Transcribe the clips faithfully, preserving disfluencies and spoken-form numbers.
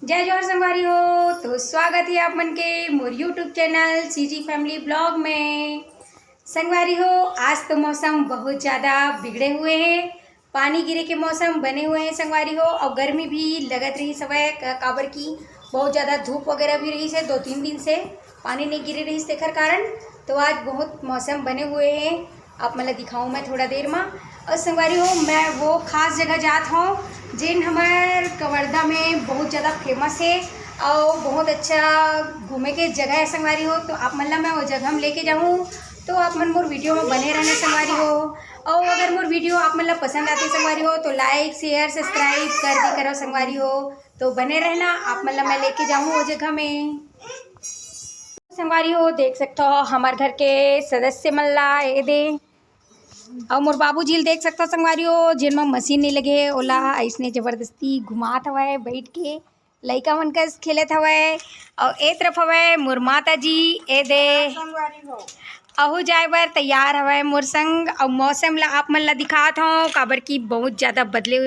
जय जोहार संगवारी हो, तो स्वागत है आप मन के मोर YouTube channel CG family blog में। संगवारी हो, आज तो मौसम बहुत ज़्यादा बिगड़े हुए हैं, पानी गिरे के मौसम बने हुए हैं संगवारी हो, और गर्मी भी लगत रही हवय, काबर की बहुत ज़्यादा धूप वगैरह भी रही से दो तीन दिन से पानी नहीं गिरे रही, तेखर कारण तो आज बहुत मौसम बने हुए हैं। आप मन ला दिखाऊँ मैं थोड़ा देर मा। और संगवारी हो, मैं वो खास जगह जात हूँ जेन हमार कवर्धा में बहुत ज़्यादा फेमस है और बहुत अच्छा घूमे के जगह है संगवारी हो। तो आप मन ला मैं वो जगह में लेके जाऊँ, तो आप मन मोर वीडियो में बने रहना संगवारी हो। और अगर मोर वीडियो आप मन ला पसंद आते संगवारी हो, तो लाइक शेयर सब्सक्राइब कर दे करो संगवारी हो। तो बने रहना, आप मन ला मैं लेके जाऊँ वो जगह में। संगवारी हो, देख सकथो हमार घर के सदस्य मन ला, ए दे। अउ मोर बाबूजी ल देख सकथो संगवारी हो, जेन म मशीन नइ लगे हे, ओला अइसने जबरदस्ती घुमात हवय बइठ के। लइका मन कस खेलत हवय। अउ ए तरफ हवय मोर माता जी, ए दे। अहू जाए बर तैयार हवय मोर संग। अउ मौसम ला आप मन ला दिखात हव, काबर कि बहुत ज्यादा बदले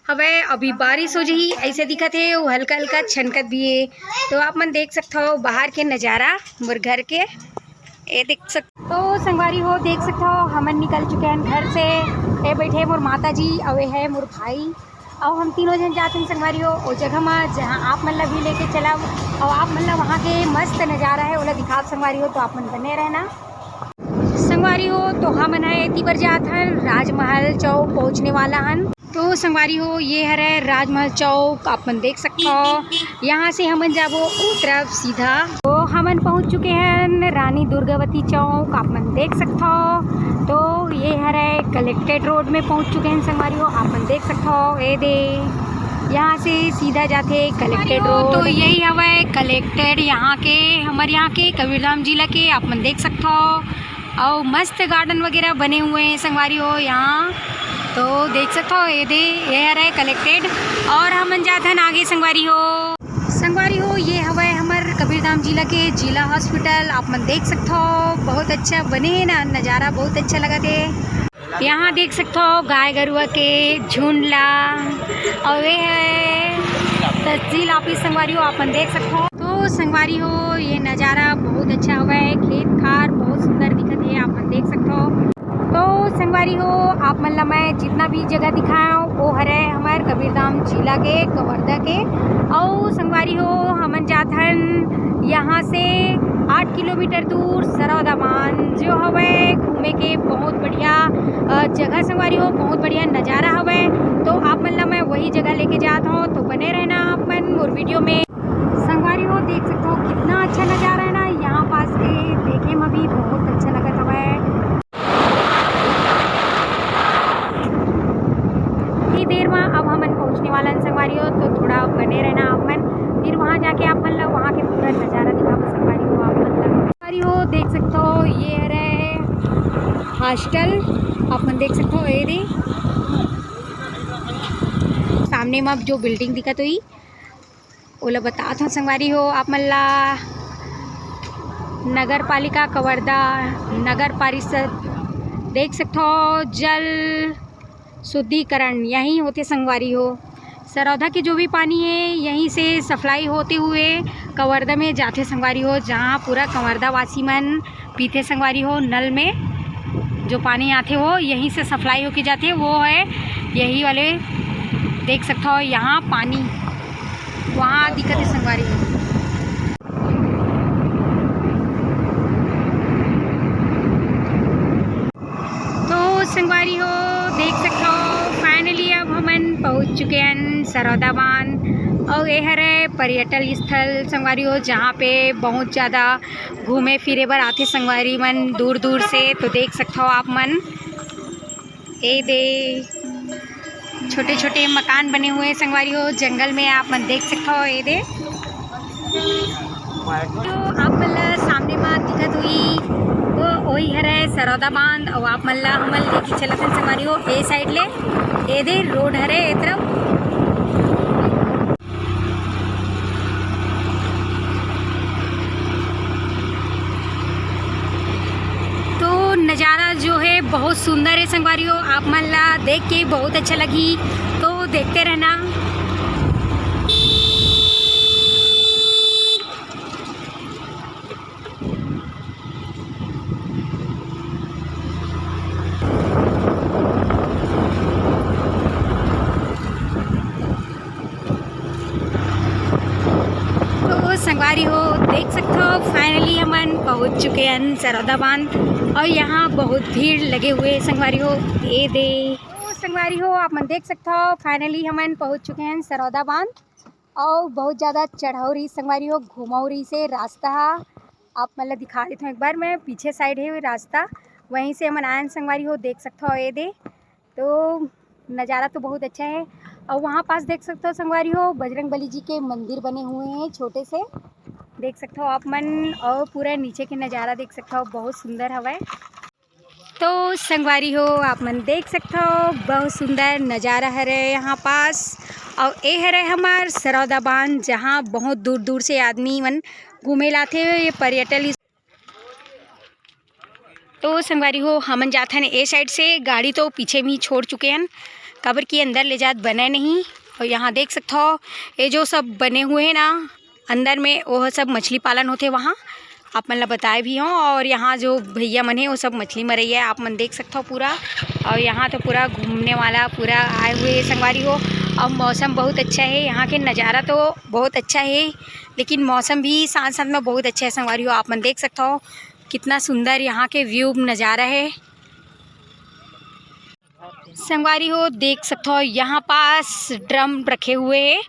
हवय। अभी बारिश हो जही, अइसे दिखत हे, वो हल्का हल्का छनकत भी हे। तो आप मन देख सकथव बाहर के नजारा मोर घर के। ए देख सक तो संगवारी हो, देख सकथव, हमन निकल चुके हैं घर से। ए बैठे मोर माता जी, अउ ए है मोर भाई, अउ हम तीनों जन जात हन संगवारी हो, ओ जगह मा जहाँ आप मन ला भी लेके चलब, अउ आप मन ला वहाँ के मस्त नजारा है, ओला दिखाब संगवारी हो, तो आप मन बने रहना। संगवारी हो, तो हमन ह एती बर जात हन राजमहल चौक पहुँचने वाला हन। तो संगवारी हो, ये हरे राजमहल चौक, आप मन देख सकथव। यहाँ से हमन जाबो ओ तरफ सीधा। तो हमन पहुँच चुके हैं रानी दुर्गावती चौक, आप मन देख सकथव। तो ये हरे कलेक्ट्रेट रोड में पहुँच चुके हैं संगवारी हो, आप मन देख सकथव। ए दे, यहाँ से सीधा जाथे कलेक्ट्रेट रोड। तो यही हवय कलेक्ट्रेट यहाँ के, हमर यहाँ के कबीरधाम जिला के, आप मन देख सकथव। अउ मस्त गार्डन वगैरह बने हुए हैं संगवारी हो यहाँ। तो देख सकथव, ए दे, ये हरे कलेक्ट्रेट। और हमन जात हन आगे संगवारी हो। संगवारी हो, ये हवय हमर कबीरधाम जिला के जिला हॉस्पिटल। आप मन देख सकथव, बहुत अच्छा बने हे ना, नजारा बहुत अच्छा लगत हे। यहाँ देख सकथव गाय गरुआ के झुंड ला, अउ ये है तहसील ऑफिस संगवारी हो, आप मन देख सकथव। तो संगवारी हो, ये नजारा बहुत अच्छा हवय, खेत खार बहुत सुंदर दिखत हे, आप मन देख सकथव। तो संगवारी हो, आप मन ला मैं जितना भी जगह दिखाया हूँ, वो हरे हमर कबीरधाम जिला के, कवर्धा के। अउ संगवारी हो, हमन जात हन यहाँ से आठ किलोमीटर दूर सरौदा बांध, जो हवय घूमे के बहुत बढ़िया, अ, जगह संगवारी हो, बहुत बढ़िया नजारा हवय। तो आप मन ला मैं वही जगह लेके जात हूँ, तो बने रहना आप मन मोर वीडियो में। संगवारी हो, देख सकथव कितना अच्छा नजारा है ना यहाँ पास के, देखे में भी बहुत अच्छा लगत हवय। थोड़ी देर में अब हमन पहुँचने वाला हन संगवारी हो, तो थोड़ा बने रहना आप मन, फिर वहाँ जाके आप मन ला वहाँ के पूरा नजारा दिखाबो संगवारी हो आप मन ला। संगवारी हो, देख सकथव ये हरे हॉस्टल, आप मन देख सकथव, ए दे सामने में जो बिल्डिंग दिखत होही, ओला बतात हव संगवारी हो आप मन ला। नगर पालिका कवर्धा, नगर परिषद, देख सकथव जल शुद्धिकरण यहीं होथे संगवारी हो। सरौधा के जो भी पानी है, यहीं से सप्लाई होते हुए कवर्धा में जाथे संगवारी हो, जहाँ पूरा कवर्धा वासी मन पीथे संगवारी हो। नल में जो पानी आथे, वो यहीं से सप्लाई होके जाथे, वो है यही वाले, देख सकथव यहाँ पानी वहाँ दिखत हे संगवारी हो। तो संगवारी हो, देख सकथव, finally अब हमन पहुँच चुके हन सरौदा बांध। अउ ये हरे पर्यटन स्थल संगवारी हो, जहाँ पे बहुत ज़्यादा घूमे फिरे बर आथे संगवारी मन दूर दूर से। तो देख सकथव आप मन, ए दे छोटे छोटे मकान बने हुए हैं संगवारी हो, जंगल में आप मन देख सकथव। ए दे तो आप मन ला सामने मा दिखत हुई, वो वही हरे सरौदा बांध। अउ आप मन ला हमन लेके चलत हन संगवारी हो ए साइड ले। ए दे रोड हरे ए तरफ। तो नज़ारा जो है बहुत सुंदर है संगवारी हो, आप मन ला देख के बहुत अच्छा लगी, तो देखते रहना। संगवारी हो, देख सकथो, finally हमन पहुंच चुके हन सरौदा बांध। और यहाँ बहुत भीड़ लगे हुए हे संगवारी हो। ए दे, तो संगवारी हो, आप मन देख सकथो, finally हमन पहुंच चुके हन सरौदा बांध। और बहुत ज़्यादा चढ़ाव रहिस संगवारी हो, घुमाव रहिस हे रास्ता ह। आप मन ला दिखा देथव एक बार मैं, पीछे side हे रास्ता, वहीं से हमन आयन संगवारी हो, देख सकथो ए दे। तो नज़ारा तो बहुत अच्छा है। और वहाँ पास देख सकते हो संगवारी हो, बजरंग बली जी के मंदिर बने हुए हैं छोटे से, देख सकते हो आप मन। और पूरा नीचे के नज़ारा देख सकते हो, बहुत सुंदर हवय। तो संगवारी हो, आप मन देख सकते हो, बहुत सुंदर नज़ारा हरे यहाँ पास। और ए हरे हमार सरौदा बांध, जहाँ बहुत दूर दूर से आदमी मन घूमे लाथे। ये पर्यटन तो संगवारी हो, हमन जात हन ए side से, गाड़ी तो पीछे में ही छोड़ चुके हन, काबर कि अंदर ले जात बने नहीं। और यहाँ देख सकत हो, ये जो सब बने हुए हैं ना अंदर में, वो सब मछली पालन होथे वहाँ, आप मन ला बताए भी हों। और यहाँ जो भैया मन हे, वो सब मछली मरैया, आप मन देख सकत हो पूरा। और यहाँ तो पूरा घूमने वाला पूरा आए हुए हैं संगवारी हो। और मौसम बहुत अच्छा है, यहाँ के नज़ारा तो बहुत अच्छा है, लेकिन मौसम भी साथ साथ में बहुत अच्छा है संगवारी हो। आप मन देख सकत हो कितना सुंदर यहाँ के view नज़ारा है। संगवारी हो, देख सकते हो यहाँ पास ड्रम रखे हुए हैं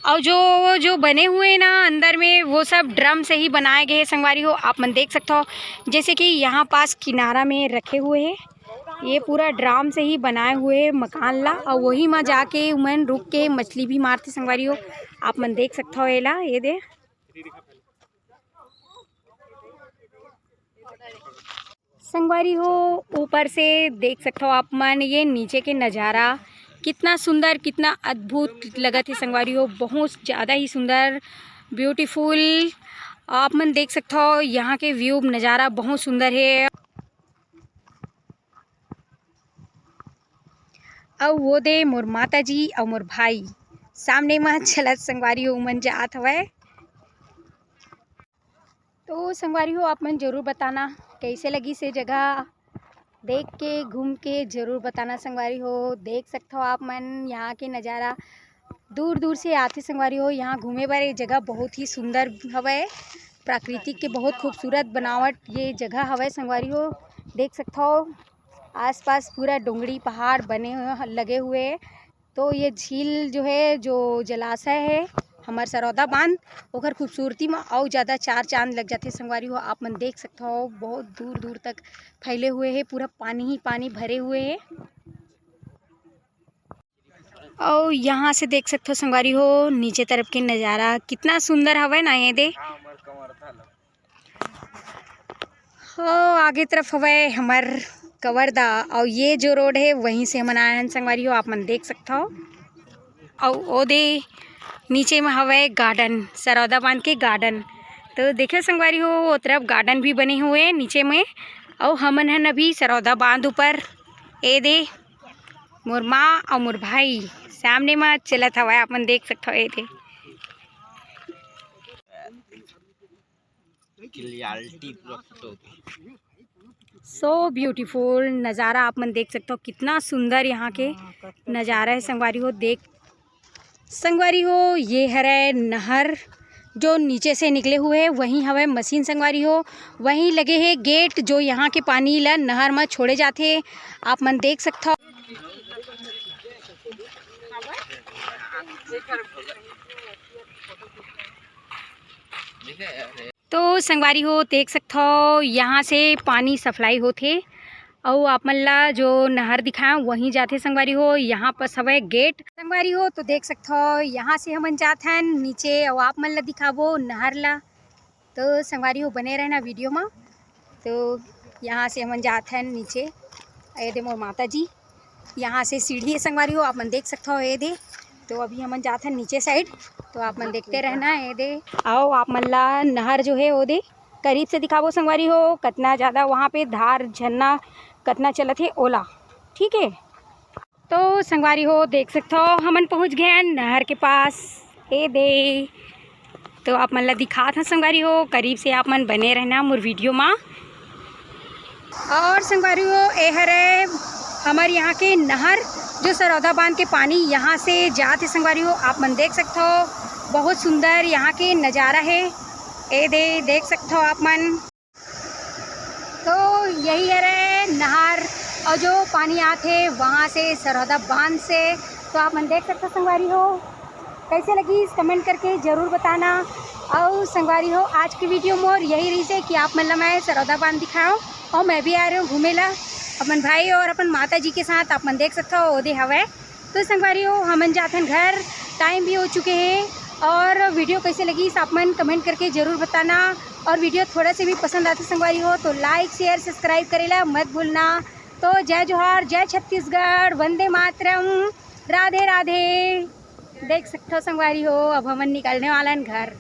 और जो जो बने हुए हैं ना अंदर में, वो सब ड्रम से ही बनाए गए हैं संगवारी हो। आप मन देख सकते हो जैसे कि यहाँ पास किनारा में रखे हुए हैं, ये पूरा ड्रम से ही बनाए हुए हैं मकान ला। और वही में जाके उमन रुक के मछली भी मारते संगवारी हो। आप मन देख सकते हो एला, ये दे संगवारी हो, ऊपर से देख सकते हो आप मन ये नीचे के नज़ारा, कितना सुंदर, कितना अद्भुत लगत है संगवारी हो, बहुत ज़्यादा ही सुंदर, beautiful। आप मन देख सकते हो यहाँ के view नज़ारा बहुत सुंदर है। अउ वो दे मोर माता जी अउ मोर भाई सामने म चलत संगवारी हो, उमन जात हवय। तो संगवारी हो, आप मन जरूर बताना कैसे लगिस ये जगह देख के, घूम के जरूर बताना संगवारी हो। देख सकथो आप मन यहाँ के नज़ारा, दूर दूर से आथे संगवारी हो यहाँ घूमे बर। ये जगह बहुत ही सुंदर हवय, प्राकृतिक के बहुत खूबसूरत बनावट ये जगह हवय संगवारी हो। देख सकथो आसपास पूरा डोंगरी पहाड़ बने हुए, लगे हुए। तो ये झील जो है, जो जलाशय है हमर सरौदा बांध, ओकर खूबसूरती में अउ ज़्यादा चार चांद लग जाथे संगवारी हो। आप मन देख सकथो बहुत दूर दूर तक फैले हुए है, पूरा पानी ही पानी भरे हुए है। अउ यहाँ से देख सकथो संगवारी हो नीचे तरफ के नज़ारा कितना सुंदर हवय ना ये दे। हो आगे तरफ हवय हमर कवर्धा, अउ ये जो रोड है वहीं से हमन आए हन संगवारी हो, आप मन देख सकथो। अउ ओ दे नीचे में हवय गार्डन, सरौदा बांध के गार्डन। तो देखिए संगवारी हो, वो तरफ गार्डन भी बने हुए हैं नीचे में। अउ हमन हन अभी सरौदा बांध ऊपर। ए दे मोर माँ अउ मोर भाई सामने में चलत हवय, आप मन देख सकथो। ए दे क्लियरिटी पूरा फोटो के। So beautiful नज़ारा आप मन देख सकते हो, कितना सुंदर यहाँ के नज़ारा है संगवारी हो। देख संगवारी हो, ये हरे नहर जो नीचे से निकले हुए है, वहीं हवे मशीन संगवारी हो, वहीं लगे है गेट जो यहाँ के पानी ला नहर में छोड़े जाथे। आप मन देख सकते हो। तो संगवारी हो देख सकथो, यहाँ से पानी सप्लाई होथे अउ आप मन ला जो नहर दिखाए वहीं जाथे संगवारी हो। यहाँ पास हवय गेट संगवारी हो, तो देख सकथो यहाँ से हमन जात हन नीचे अउ आप मन ला दिखाबो नहर ला। तो संगवारी हो बने रहना वीडियो मा। तो यहाँ से हमन जात हन नीचे, ए दे मोर माता जी। यहाँ से सीढ़ी है संगवारी हो, आप मन देख सकथो, ए दे। तो अभी हमन जात हन नीचे साइड, तो आप मन देखते रहना, ए दे। आओ आप मन ला नहर जो है ओ दे करीब से दिखाबो संगवारी हो, कतना ज़्यादा वहाँ पे धार झरना कतना चलत है ओला, ठीक है। तो संगवारी हो देख सकथो हमन पहुँच गए हन नहर के पास, ए दे। तो आप मन ला दिखात हन संगवारी हो, करीब से आप मन बने रहना मोर वीडियो मा। और संगवारी हो, ए हरे हमर यहाँ के नहर, जो सरौदा बांध के पानी यहाँ से जात हे संगवारी हो, आप मन देख सकथो। बहुत सुंदर यहाँ के नज़ारा है। ए दे देख सकथो आप मन। तो यही हरे नहर और जो पानी आथे वहाँ से सरौदा बांध से। तो आप मन देख सकथो संगवारी हो, कैसे लगिस comment करके ज़रूर बताना। और संगवारी हो, आज की video मोर यही रहिसे कि आप मन ला मैं सरौदा बांध दिखाओ और मैं भी आ रहे हूँ घूमे ला अपन भाई और अपन माता जी के साथ। आप मन देख सकथो ओदे हवय। तो संगवारी हो, हमन जाथन घर, time भी हो चुके हैं। और video कैसे लगिस आप मन comment करके ज़रूर बताना। और video थोड़ा से भी पसंद आथे संगवारी हो तो like share subscribe करेला मत भूलना। तो जय जोहार, जय छत्तीसगढ़, वंदे मातरम, राधे राधे। देख सकथो संगवारी हो, अब हमन निकलने वाला हन घर।